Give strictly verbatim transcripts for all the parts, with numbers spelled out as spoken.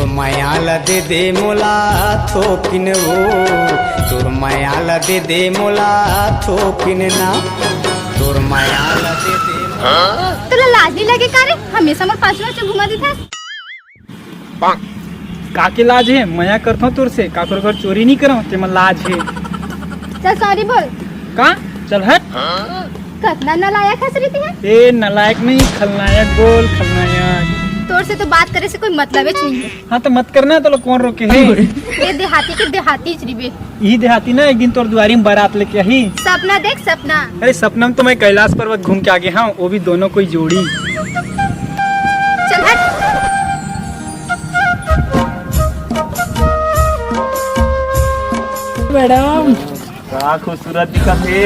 मया ल दे दे मोला थोकिन वो, तोर मया ल दे दे मोला थोकिन ना, तोर मया ल दे दे। तोला लाज नहीं लगे का रे? हमेशा मोर पाछू पाछू घुमा दिथस। का के लाज हे? मया करथों तोर से, काकरो घर चोरी नहीं करव, तेमा लाज हे। चल सॉरी बोल। का? चल हट। कतना नलायक हस रीति है। ए नलायक नहीं, खलनायक बोल, खलनायक। तोर से तो बात करे से कोई मतलब ही नहीं है। हाँ तो मत करना, तो लोग कौन रोके है? ये देहाती के देहाती च रिबे। यही देहाती ना एक दिन तोर दुआरी में बारात लेके आही। सपना देख सपना। अरे सपना में तो मैं कैलाश पर्वत घूम के आ गया हूँ, वो भी दोनों कोई जोड़ी। चल हट। मैडम। का खूबसूरत दिखत हे।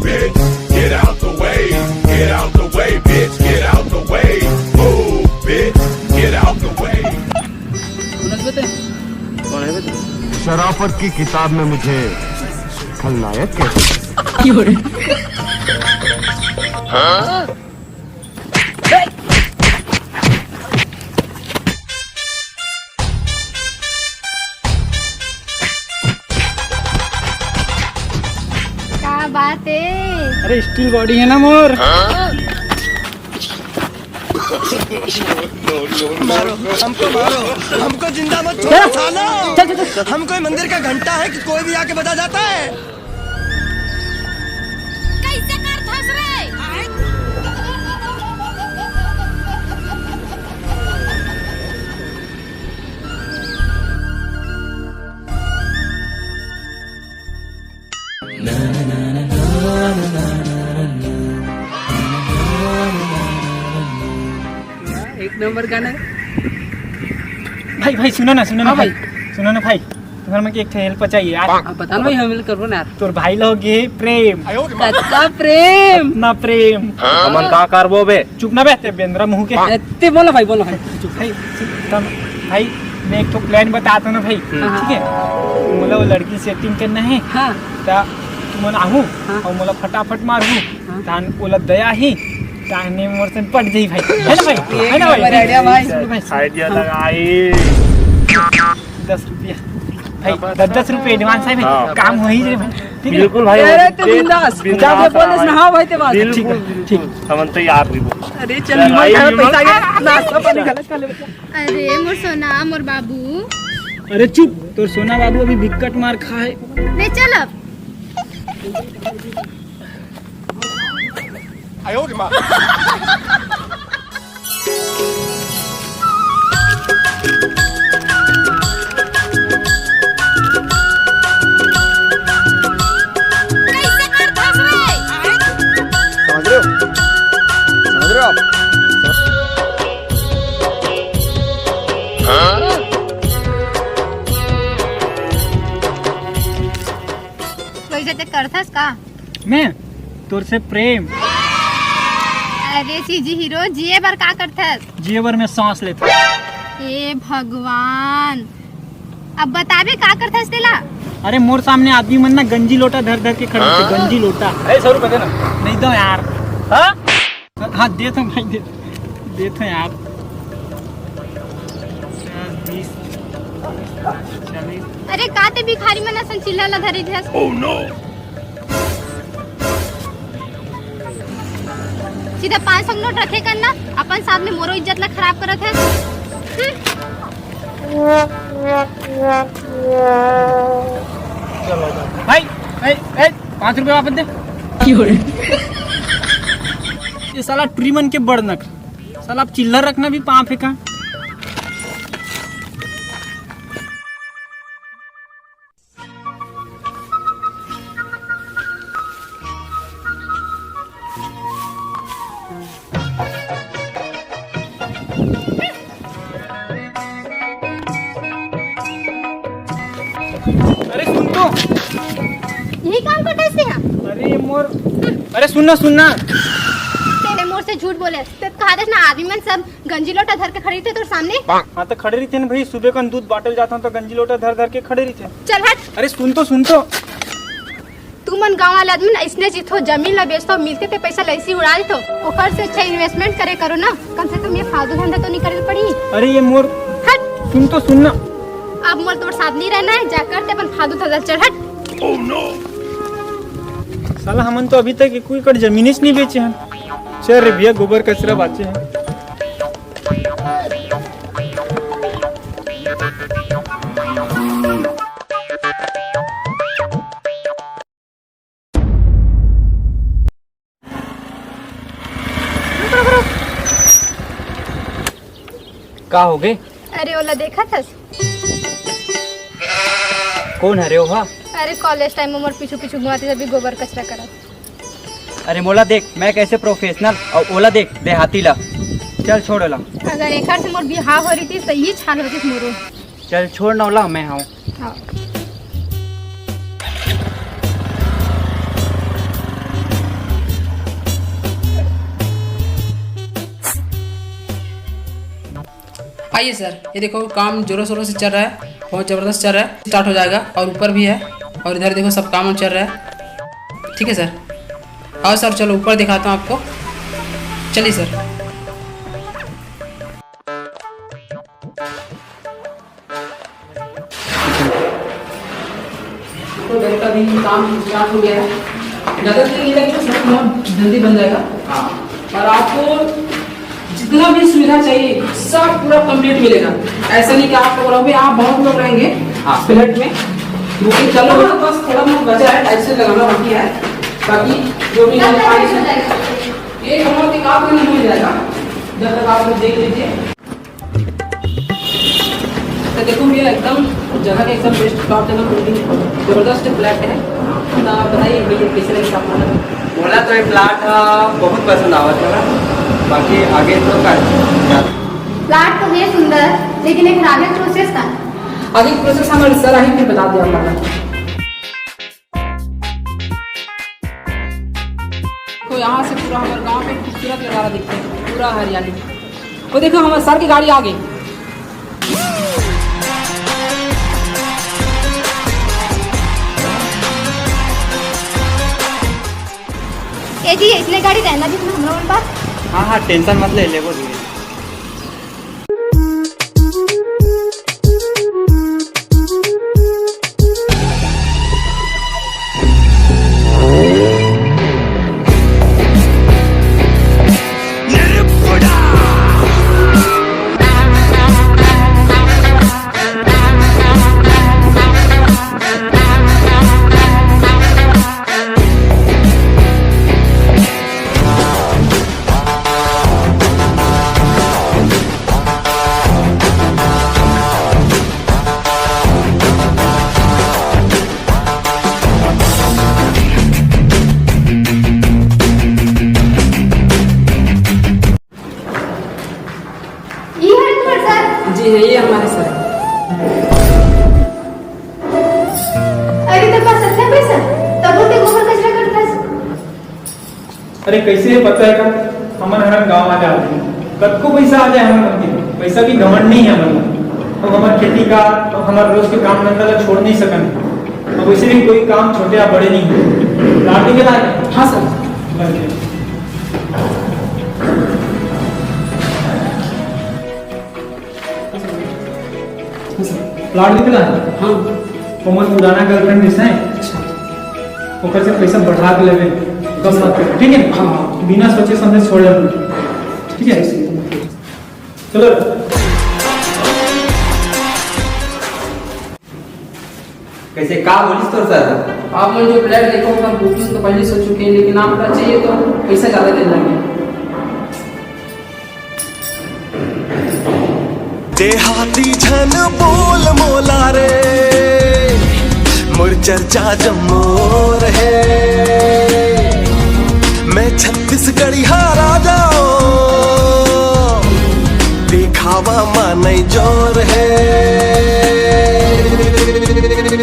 Bitch, get out the way. Get out the way, bitch. Get out the way. Move, bitch. Get out the way. शराफत की किताब में मुझे खलनायक कहते हैं। का बात है? अरे स्टील बॉडी है ना मोर। मारो, हमको मारो, हमको जिंदा मत छोड़ो सालो। चल, चल, चल। हम कोई मंदिर का घंटा है कि कोई भी आके बजा जाता है? कैसे करथस रे? एक नंबर गाना है। भाई, भाई, सुनो ना, सुनो ना हाँ भाई। भाई। सुनो ना भाई, तुम्हारे में एक ठे हेल्प चाहिए यार। हाँ, बता ना भाई, हम हेल्प करबो ना यार। तोर भाई लोग ये प्रेम। कत्ता प्रेम। ना प्रेम। हमन का करबो बे? चुप ना बे, ते बेंदरा मुंह के। ए, ते बोलो भाई, बोलो भाई। चुप भाई, तम, भाई, मैं एक ठो प्लान बताता हूँ ना भाई, हाँ। ठीक है? मोला वो लड़की सेटिंग करना है, हाँ। ता तुमन आहू हाँ। और मोला फटाफट मारहू, हाँ। तान ओला दया ही, ताने मोर से पट जाई भाई, है ना भाई? ये है ना भाई? नंबर आइडिया भाई। सुनो भाई, सुनो। आइडिया लगाई। दस रुपया भाई, दस दस रुपया एडवांस है भाई, हाँ। काम हो ही जाए भाई, ठीक है? बिल्कुल भाई, अरे तो बिंदास, बिंदास जाके बोल दे, हाँ। हाँ भाई, ते बात। ठीक है, बिल्कुल, ठीक। बिल्कुल। हमन तैयार भी बोल। अरे चल, चल, निमन आई, खाए, निमन पैसा आ गया, नाश्ता पानी खा ले, खा ले। अरे मोर सोना, मोर बाबू। अरे चुप, तोर सोना बाबू अभी बिकट मार खाए। ले चल अब। कैसे करथस रे? समझ रहे हो? समझ रहे हो आप? वैसे ते करथस का? मैं तोर से प्रेम। अरे सीजी हीरो, जिए बर का करथस? जिए बर मैं सांस लेथस। हे भगवान, अब बताबे का करथस तेला? अरे मोर सामने आदमी मन ना गंजी लोटा धर धर के खड़े होथे, गंजी लोटा। अरे सौ रुपए देना। नहीं दो यार। हाँ? हाँ, देथों भाई, दे, देथों यार। दस, बीस, चालीस। अरे का ते भिखारी मन असन चिल्ला ला धरे हस? सीधा पाँच सौ नोट रखे कर ना, अपन सामने मोरो इज्जत ला खराब करत हस। हम्म। भाई, ए, ए, पाँच रुपया वापस दे। ये साला टुरी मन के बड़ नखरा। साला अब चिल्लर रखना भी पाप है का? अरे सुन तो। यही काम करथस तेहा? अरे मोर, अरे सुन ना, सुन ना। तेने मोर से झूठ बोले। ते कहा देस ना, आदमी मन सब गंजी लोटा धर के खड़े रहिथे तोर सामने। हाँ तो खड़े रहिथे ना भाई, सुबह कन दूध बाटल जात हूँ तो गंजी लोटा धर धर के खड़े रहिथे। चल हट। अरे सुन तो, सुन तो। तुमन गांव वाले आदमी ना, इसने जीत हो, जमीन ला बेचतो, मिलते ते पैसा ला ऐसे ही उड़ा देतो। ओकर से अच्छा investment करे करो ना, कम से कम ये फालतू धंधा तो नहीं करे पड़ी। अरे ये मोर, हट। सुन तो, सुन ना। अब मोर तोर साथ नहीं रहना है, जाकर ते अपन फालतू धंधा चल हट। साला, हमन तो अभी तक एक एकड़ जमीन ही नहीं बेचे हैं। चल रे भैया, गोबर कचरा बाचे हैं। रुक, रुक, रुक। का हो गए? अरे, ओला देखा थस? कौन हरे ओहा? अरे, कॉलेज टाइम में मोर पीछू पीछू घुमाते जब भी गोबर कचरा करत। अरे मोला देख, मैं कैसे प्रोफेशनल, और ओला देख, देहाती ला। चल छोड़ ओला। अगर एकर से मोर बिहाव हो रही थी तो ये छान होती मोरो। चल छोड़ ना ओला, मैं हूँ। हाँ। आइए सर, ये देखो काम जोरों शोरों से चल रहा है, बहुत ज़बरदस्त चल रहा है, स्टार्ट हो जाएगा। और ऊपर भी है, और इधर देखो सब काम चल रहा है। ठीक है सर, आओ सर, चलो ऊपर दिखाता हूँ आपको। चलिए सर। तो घर का भी काम स्टार्ट हो गया है। ज़्यादा देर नहीं लगेगा, सब बहुत जल्दी बन जाएगा। हाँ। और आपको जितना भी सुविधा चाहिए, सब पूरा कंप्लीट मिलेगा। ऐसा नहीं कि आप लोग रहोगे, आप बहुत लोग रहेंगे। हाँ। फ्लैट में बुकिंग चालू है, बस थोड़ा बहुत बचा है, टाइल्स लगाना बाकी है, बाकी जो भी हमारे पानी से ये कमरा के काम नहीं हो जाएगा, जब तक आप लोग देख लीजिए। तो देखो भैया, एकदम जगह का एकदम बेस्ट, टॉप जगह, बिल्डिंग जबरदस्त फ्लैट है। तो बताइए भैया, कैसे लगे आपको? मोला तो ये प्लाट ह बहुत पसंद आवत है, बाकी आगे तो का। प्लाट तो है सुंदर, लेकिन एक आगे प्रोसेस का। आगे प्रोसेस हमारे सर आई फिर बता दिया हमारा। तो यहाँ से पूरा हमारे गांव में खूबसूरत नज़ारा दिखता है, पूरा हरियाली। वो देखो, हमारे सर की गाड़ी आ गई। ए जी, इसने गाड़ी रहना जी, हमरा मन पास। हाँ हाँ, टेंशन मत ले, लेबो धीरे। ये है तुम्हारे सर? जी हाँ, ये हमारे सर। अरे, तेरे पास अच्छा पैसा, तब वो ते गोबर कचरा करता है। अरे, कैसे पता है का? हमन हरन गांव आ जाते हैं, कतको पैसा आ जाए हमन मन के, पैसा की घमंड नहीं है हमन। हम हमार खेती का, हम हमार रोज के काम धंधा ला छोड़ नहीं सकन। अब वैसे भी कोई काम छोटे या बड़े नहीं है। लाठी के लाए? हाँ सर। बन गया। प्लाट दिखला? हाँ। वो मोर पुराना गर्लफ्रेंड जैसा है। अच्छा। ओकर से पैसा बढ़ा के लेबे, कम मत कर, ठीक है? हाँ, हाँ। बिना सोचे समझे छोड़ दे, ठीक है? चलो। कैसे, का बोलिस तोर सर? आप मन जो फ्लैट देखो, ओकर बुकिंग तो पहले से हो चुके हैं, लेकिन आपका चाहिए तो पैसा ज़्यादा दे देंगे। देहाती झन बोल मोला रे, मोर चर्चा जम्मो रहे। मैं छत्तीसगढ़िया राजा, दिखावा मा नहीं जोर है।